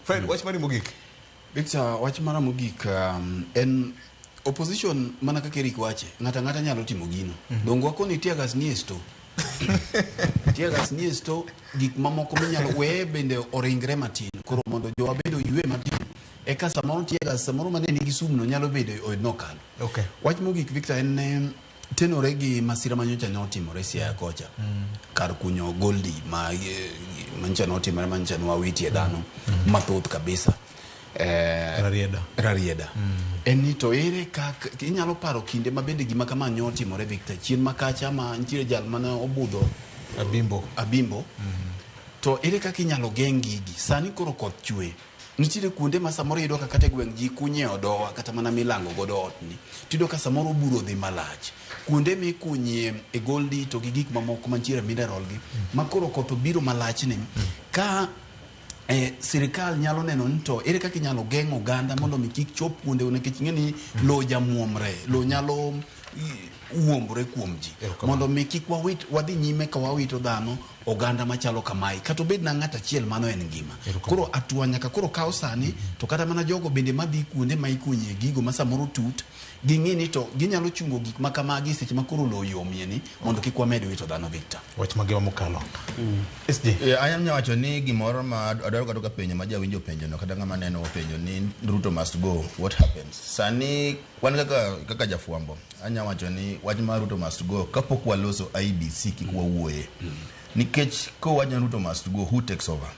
Fred, wach mari mogik. Victor, wach mara mogik en opposition mana kaka Eric wache, ng'ato ang'ata nyalo timo gino. Donge wakoni tear gas nie store. Tear gas nie store, gik mamoko minyalo weye bende oringre matin. Koro mondo jowa bende oywe matin. Eka samoro tear gas samoro mane nigi sum no nyalo bedo oyud nokalo. Wach mogik Victor en tenore gi masira manyocha ne otimore Siaya kocha. Kar kunyo Goldi ma manyocha ne otimore manyocha ne wawitie dhano mathoth kabisa. Rarieda. Rarieda. En ni to ere kaka inyalo paro kinde ma bende gima kama ne otimore Victor chien makacha ma nitiere jal mane obudho Abimbo. Abimbo. To ere kaka inyalo geng' gigi? Sani koro koth chwe. Nitiere kuonde ma samoro iyudo ka kata e gweng' ji kunye odowa kata mana milango godo otni. Tiyudo ka samoro bur odhi malach. Kuonde mikunye e goldi to gi gik mamoko mantiere mineral gi ma koro koth obiro malach ni ka sirikal nyalo neno ni to ere kaka inyalo geng' oganda mondo mi kik chop kuonde nikech ing'e ni lowo jamuomre, lowo nyalo wuombre kuom ji mondo mi kik wawit wadhi nyime ka wawito dhano oganda machalo kamae kata obed na ng'at achiel mano en ngima. Koro atua nyaka koro kaw sani to kata mana jogo bende madhi kuonde ma ikunye gigo ma samoro tut ging'i ni to ginyalo chungo gik ma kamagi seche ma koro lowo yomie ni mondo kik wamed wito dhano Victor. Wach mangima mokalo. SG. Anyalo wacho ni gimoro ma adwaro kata ka penjo ma jawinjo penjo no kata ng'ama neno openjo ni Ruto must go, what happens? Sani wan kaka jafwambo anya wacho ni wach mar Ruto must go kapok waloso IEBC kik wawuoye. Nikech kowacho ni Ruto must go, who takes over?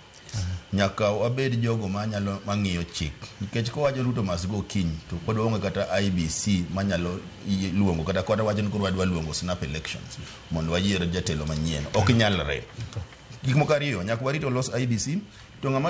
Nyaka wabed jogo manyalo mang'iyo chik. Nikech kowacho Ruto must go kiny to pod waonge kata IEBC manyalo luongo kata wacho ni koro wadwa luongo snap elections mondo wayier jatelo manyien. Ok nyalre. Gik moko ariyo, nyaka warit olos IEBC to ng'ama